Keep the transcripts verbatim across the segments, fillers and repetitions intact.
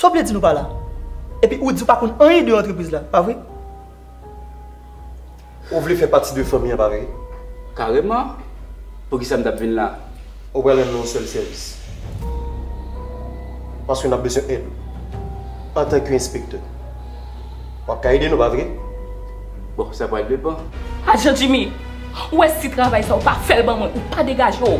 Sa w vle di nou pa la? Epi ou di w pa konn anyen de antrepriz la, pa vre? Ou vle fè pati de fanmi an, pa vre? Kareman. Poukisa m t ap vin la? Ou pral rann nou yon sèl sèvis. Paske n ap bezwen èd ou. Antanke enspektè, w ap ka ede nou, pa vre? Bon, sa pral depann. Ajan Jimmy, ou wè si travay sa ou pa fè l ban mwen, ou pa degaje w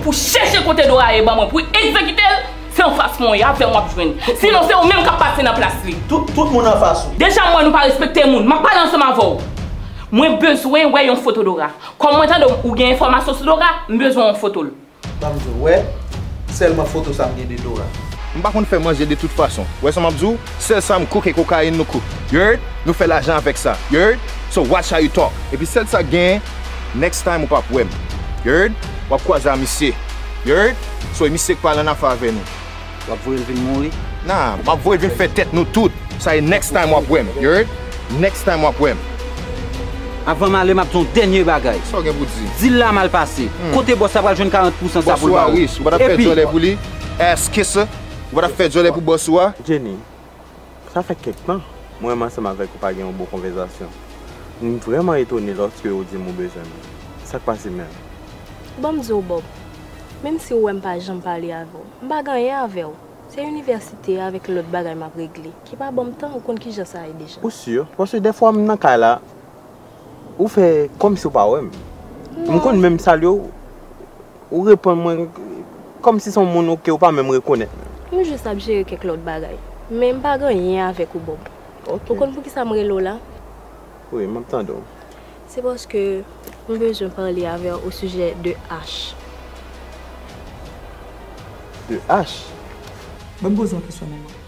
pou chèche kote Dora ye ban mwen, pou egzekite l, se anfas mwen w ye, avè m w ap jwenn. Sinon, se ou menm k ap pase nan plas li. Tout, tout moun anfas ou. Deja, m wè nou pa respekte moun. M ap pale ansanm avè w. Mwen bezwen wè yon foto Dora. Kòm mwen tande w, ou gen enfòmasyon sou Dora, m bezwen yon foto l. Ban m di w, wè, sèlman foto sa m gen de Dora. M pa konn fè manje de tout fason. Wè sa m ap di w? Sèl sa m kook e kokayin nou kook. You heard? Nou fè lajan avèk sa. You heard? So watch how you talk. Epi sèl sa k genyen, next time ou p ap wè m. You heard? W ap kwaze a misye. You heard? So e misye k pral annafè avè nou. W ap voye l vin mouri? Nah, m ap voye l vin fè tèt nou tout. Sa e next time w ap wè m. You heard? Next time w ap wè m. Avan m ale, m ap di w yon dènye bagay. Sa w gen pou di? Deal la mal pase. Hmm. Kote bòs la pral jwenn karant pousan sa pou l ba ou? Bòs ou a rich, ou pa t ap fè djòlè pou li? Ass kisser, ou pa t ap fè djòlè pou bòs ou a? Jenny, sa fè kèk tan mwen menm ansanm avèk ou pa gen yon bon konvèsasyon. M vrèman etone lòske ou di m ou bezwen m. Sa k pase menm? Ban m di w, Bob, menm si ou wè m pa janm pale avè w, m pa gen anyen avè w. Se inivèsite a avèk lòt bagay m ap regle, ki pa ban m tan, ou konn kijan sa ye deja. Ou si? Paske dèfwa m nan kay la, ou fè kòmsi ou pa wè m. M konn menm salye w, ou reponn mwen kòmsi se yon moun ou ke ou pa menm rekonèt menm. M jis ap jere kèk lòt bagay. Men m pa gen anyen avèk ou, Bob. Ok. Ou konn poukisa m rele w la? Wi, m ap tande w. Se paske m bezwen pale avè w o sijè de Ash. De Ash? Ban m poze w yon kesyon, manman.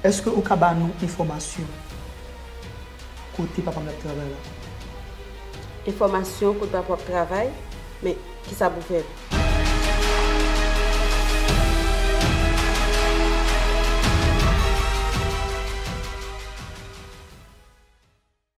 Èske ou ka ba nou enfòmasyon kote papa m ap travay la? Enfòmasyon kote papa w ap travay? Men, kisa pou fè?